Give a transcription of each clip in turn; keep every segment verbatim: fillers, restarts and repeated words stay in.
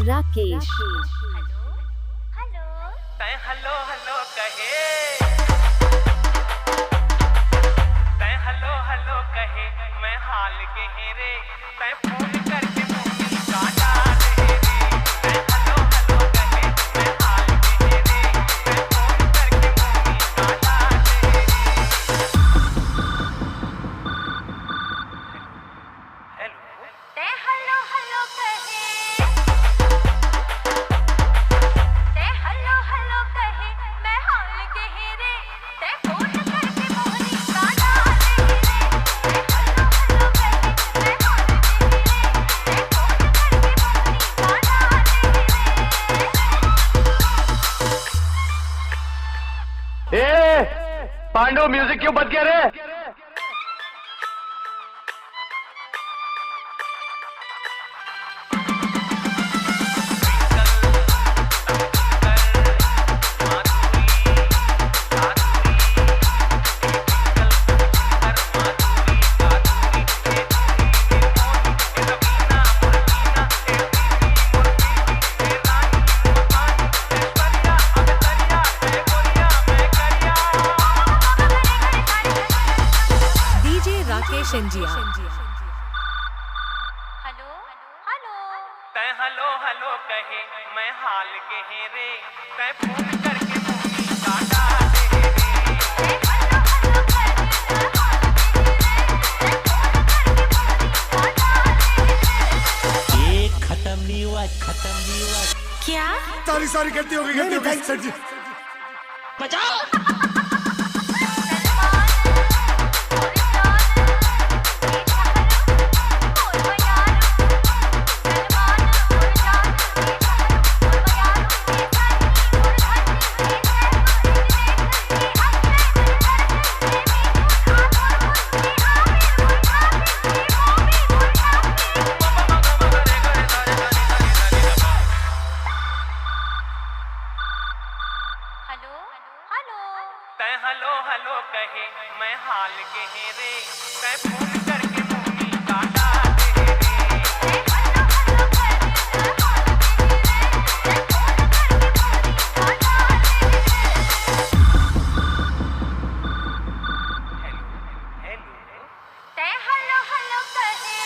Rakesh. Hello, hello. तैं hello hello कहे, तैं हेलो हेलो कहे, मैं हाल गे हे रे। तैं फोन करके मोहनी का डाल दे रे। तैं हेलो हेलो कहे, मैं हाल गे हे रे। तैं फोन करके मोहनी का डाल दे रे। हेलो। तैं हेलो हेलो कहे, तैं हेलो हेलो कहे, मैं हाल गे हे रे। तैं फोन करके मोहनी का डाल दे रे। तैं हेलो हेलो कहे, मैं हाल गे हे रे। तैं फोन करके मोहनी का डाल दे रे। ए, पांडू, म्यूजिक क्यों बंद किया रे? DJ Rakesh NGR. Hello, hello. तैं हेलो हेलो कहे, मैं हाल गे हे रे। तैं फोन करके मोहनी का डाल दे रे। तैं हेलो हेलो कहे, मैं हाल गे हे रे। तैं फोन करके मोहनी का डाल दे रे। ये खत्म नहीं हुआ, खत्म नहीं हुआ। क्या? सारी, सारी गलती हो गई, गलती हो गई, सेठ जी। बचाओ। Hello, hello. तैं हेलो हेलो कहे, मैं हाल गे हे रे। तैं फोन करके मोहनी का डाल दे रे। Hello, hello. तैं हेलो हेलो कहे।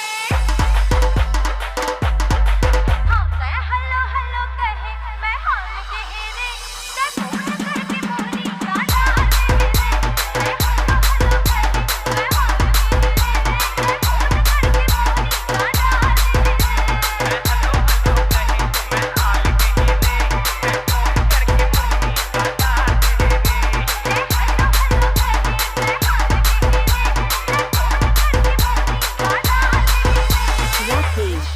हाँ, तैं हेलो हेलो कहे, मैं हाल गे हे रे। तैं फोन करके मोहनी का डाल दे रे। तैं हेलो हेलो कहे, मैं हाल गे हे रे। तैं फोन करके मोहनी का डाल दे रे। तैं हेलो हेलो कहे, मैं हाल गे हे रे। तैं फोन करके मोहनी का डाल दे रे। तैं हेलो हेलो कहे, मैं हाल गे हे रे। तैं फोन करके मोहनी का डाल दे रे। राकेश।